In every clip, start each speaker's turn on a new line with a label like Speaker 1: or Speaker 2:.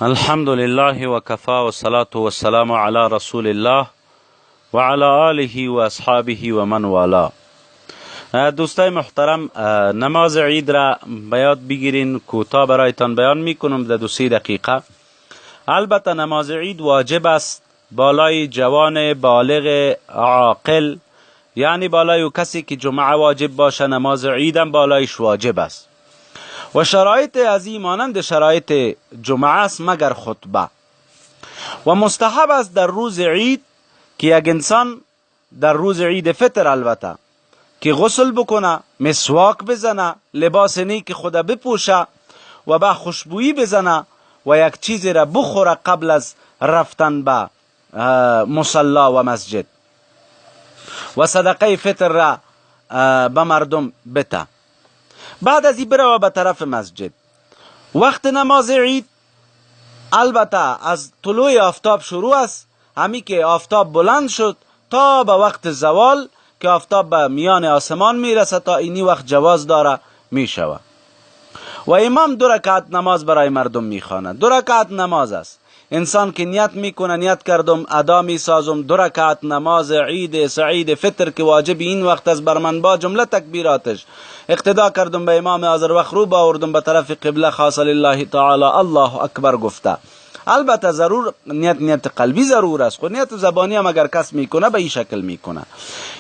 Speaker 1: الحمد لله وكفى والصلاة والسلام على رسول الله وعلى آله وأصحابه ومن والاه. دوستای محترم، نماز عید را به یاد بگیرین. کوتاه برایتان بیان میکنم در 2-3 دقیقه. البته نماز عید واجب است بالای جوان بالغ عاقل، یعنی بالای کسی که جمعه واجب باشه، نماز عید هم بالایش واجب است و شرایط از این مانند شرایط جمعه است مگر خطبه. و مستحب است در روز عید که یک انسان در روز عید فطر البته که غسل بکنه، مسواک بزنه، لباس نیک خود بپوشه و به خوشبویی بزنه و یک چیزی را بخوره قبل از رفتن به مصلی و مسجد و صدقه فطر را به مردم بته. بعد از این بروه به طرف مسجد. وقت نماز عید البته از طلوع آفتاب شروع است. همی که آفتاب بلند شد تا به وقت زوال که آفتاب به میان آسمان میرسه، تا اینی وقت جواز داره میشوه و امام دو رکعت نماز برای مردم میخواند. دو رکعت نماز است. انسان که نیت میکنه، نیت کردم، ادا میسازم دو رکعت نماز عید سعید فطر که واجب این وقت است بر من، با جمله تکبیراتش. اقتدا کردم به امام، حاضر وقت رو آوردم به طرف قبله، خاص لله تعالی الله اکبر گفته. البته ضرور نیت، نیت قلبی ضرور است، خو نیت زبانی هم اگر کس میکنه به این شکل میکنه.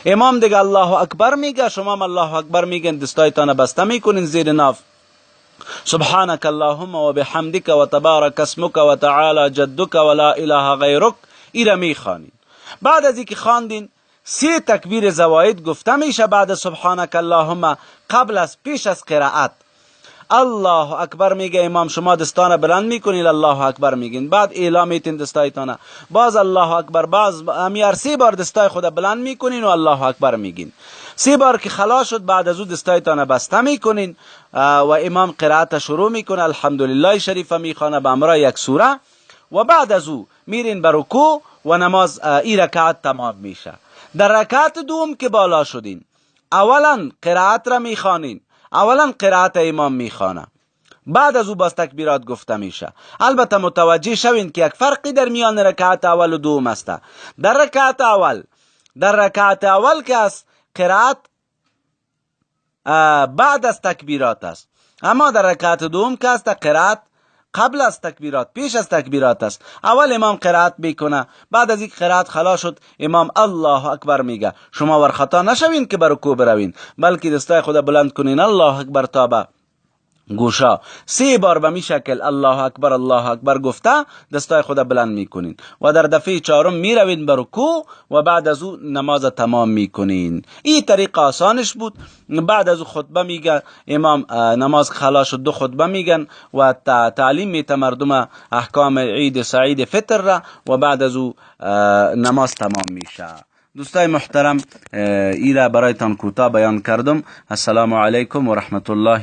Speaker 1: امام دیگه الله اکبر میگه، شما هم الله اکبر میگن، دستایتان بسته میکنین زیر ناف، سبحانك اللهم وبحمدك وتبارك اسمك وتعالى جدك ولا اله غيرك، ایره میخوانین. بعد از اینکه خواندین، سه تکبیر زواید گفته میشه بعد سبحانك اللهم، قبل از پیش از قرائت. الله اکبر میگه امام، شما دستان بلند میکنین، الله اکبر میگین، بعد اعلام میتین دستایتانه، باز الله اکبر، باز همی سه بار دستای خود بلند میکنین و الله اکبر میگین. سه بار که خلاص شد، بعد از او دستایتانه بسته میکنین و امام قرائت شروع میکنه، الحمدلله شریفه میخوانه به همراه یک سوره و بعد از او میرین به رکوع و نماز ای رکعت تمام میشه. در رکعت دوم که بالا شدین، اولا قرائت را میخوانین. اولا قرائت امام میخوانه، بعد از او باز تکبیرات گفته میشه. البته متوجه شوین که یک فرقی در میان رکعت اول و دوم است. در رکعت اول که است، قرائت بعد از تکبیرات است، اما در رکعت دوم که است، قرائت قبل از تکبیرات، پیش از تکبیرات است. اول امام قرائت میکنه، بعد از اینکه قرائت خلاص شد، امام الله اکبر میگه. شما ورخطا نشوین که به رکوع بروین، بلکه دستای خود بلند کنین، الله اکبر تا به گوشا، سه بار به می شکل الله اکبر، الله اکبر گفته دستای خود بلند میکنین و در دفعه چهارم میروین به رکوع و بعد از او نماز تمام میکنین. این طریق آسانش بود. بعد از او خطبه میگه امام. نماز خلاص شد، دو خطبه میگن و تعلیم میته مردم احکام عید سعید فطر را و بعد از او نماز تمام میشه. دوستای محترم، ایره برایتان کوتاه بیان کردم. السلام علیکم و رحمت الله.